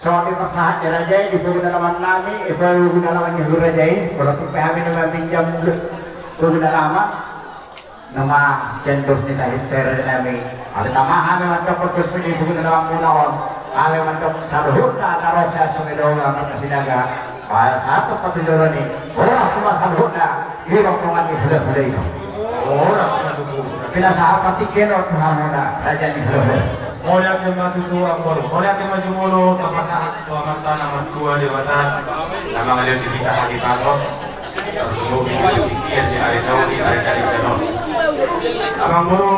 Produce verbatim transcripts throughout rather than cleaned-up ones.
Songon i ma sahat di raja i, di pogu ni alaman nami, eh, pogu ni alaman ni raja i, molo tung pe hami na maminjam pogu ni alaman. Nunga sian dos ni tahi, raja nami. Alai tama hami mandok dos ni pogu ni alaman muna on. Hami mandok saluhutna na ro sian Sungai Doga, Marga Sinaga. Baen sahat tu patujuan i. Horas ma saluhutna. Di rombongan ni hulahula i. Horas ma tutu. Pinasahat partingkian on tu hamuna, raja ni hulahula. Mauliate ma tutu amangboru. Mauliate ma jumolo tapasahat tu Amanta na martua Debata. Na mangalehon di hita hahipason. Tarlumobi di partingkian ni ari na uli, ari na denggan on. Amangboru,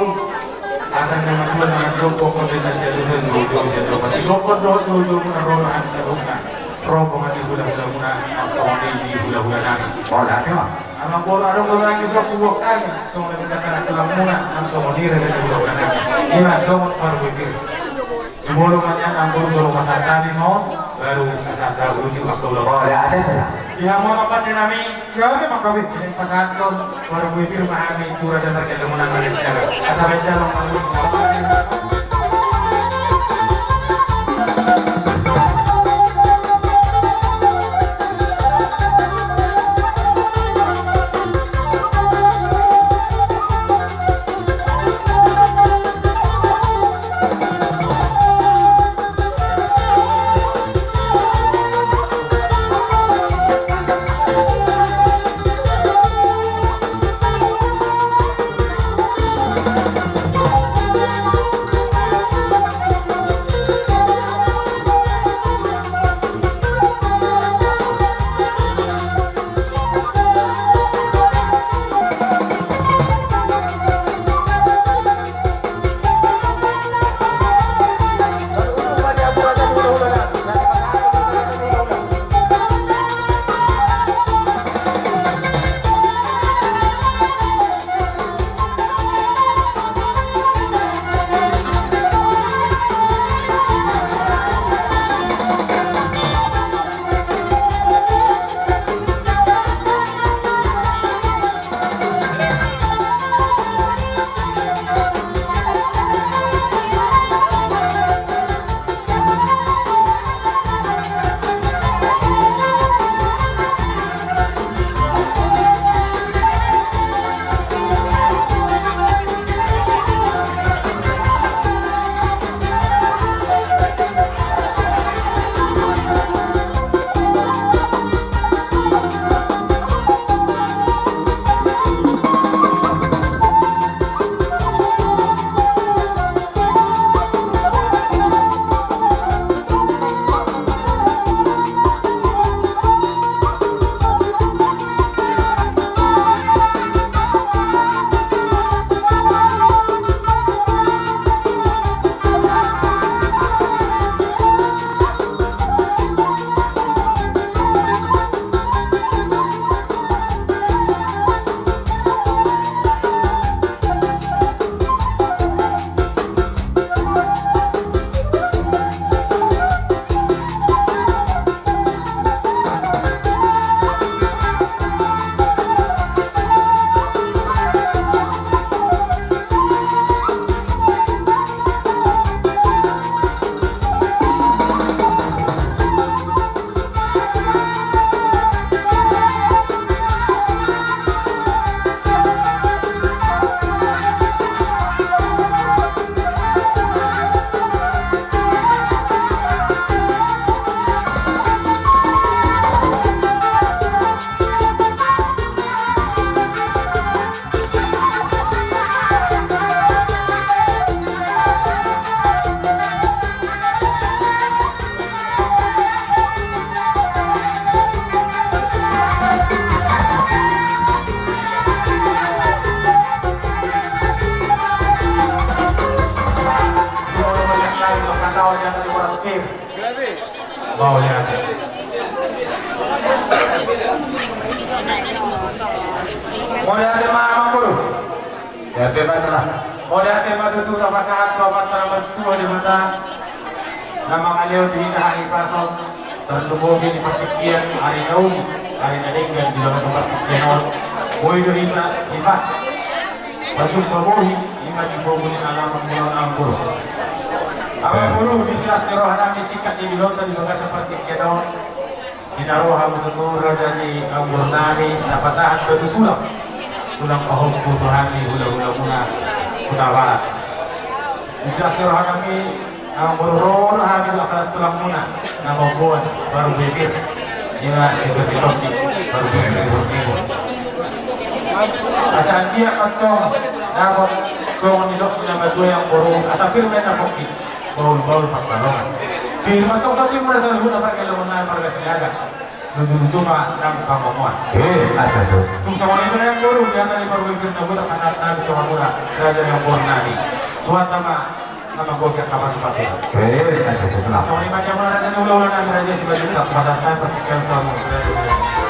hata ni na matua na mandok, bokkon do na sialusan, jolo sian dopan. Bokkon do jolo na ro na hami saluhutna. Rombongan ni hulahulamuna, songon i di hulahula nami. Mauliate ma. Amangboru, adong do nang di son huboan hami, songon i di hata ni tulangmuna, nang songon i raja ni hulahula nami. I ma songon parbue pir. Jumolo ma nian amangboru, jolo pasahat hami ma on, baru pasahat hami tu angka ulaon. Mauliate ma. Di hamu amang pande nami. Gabe ma gabe. Pasahathon parbue pir ma hami tu raja ni hulahula nami. Asa baen damang ma. Mauliate. Mauliate ma amangboru. Gabe ma tulang. Mauliate ma tutu tapasahat tu Amanta na martua Debata na mangalehon di hita hahipason, tarlumobi di partingkian ari na uli, ari na denggan di bagasan partingkian on. Boi do hita hipas pajumpa bohi, i ma di pogu ni alaman muna on amangboru. Molo di silas ni roha nami singkat ni dilonta di bagasan partingkian on, di na ro hamu tutu raja ni amang boru nami na pasahat batu sulang, sulang pahompu tu hami hula-hula muna Huta Barat. Di silas ni roha nami, amang boru, ro do hami tu angka tulang muna na mamboan parbue pir, ima si Berdi Tondi, parbue si Berdi Tondi. Asa anggiat ma antong dapot songon nidok ni na matua, amang boru, asa pir ma na pongki, bahul-bahul pansalongan. Pir ma antong tondi muna saluhutna pargellengon nami marga Sinaga. Luju-luju ma nang pangomoan. Eh, ada tu. Tung songon i ma, amang boru, di hata ni parbue pir na boi tarpasahat nami tu hamuna raja ni amang boru nami. Tuhanta ma na manggohi angka pasupasu. Eh, ada tu. Songon i ma di hamuna raja ni hula-hula nami, raja Simanjuntak, pasahat nami partingkian tu hamuna.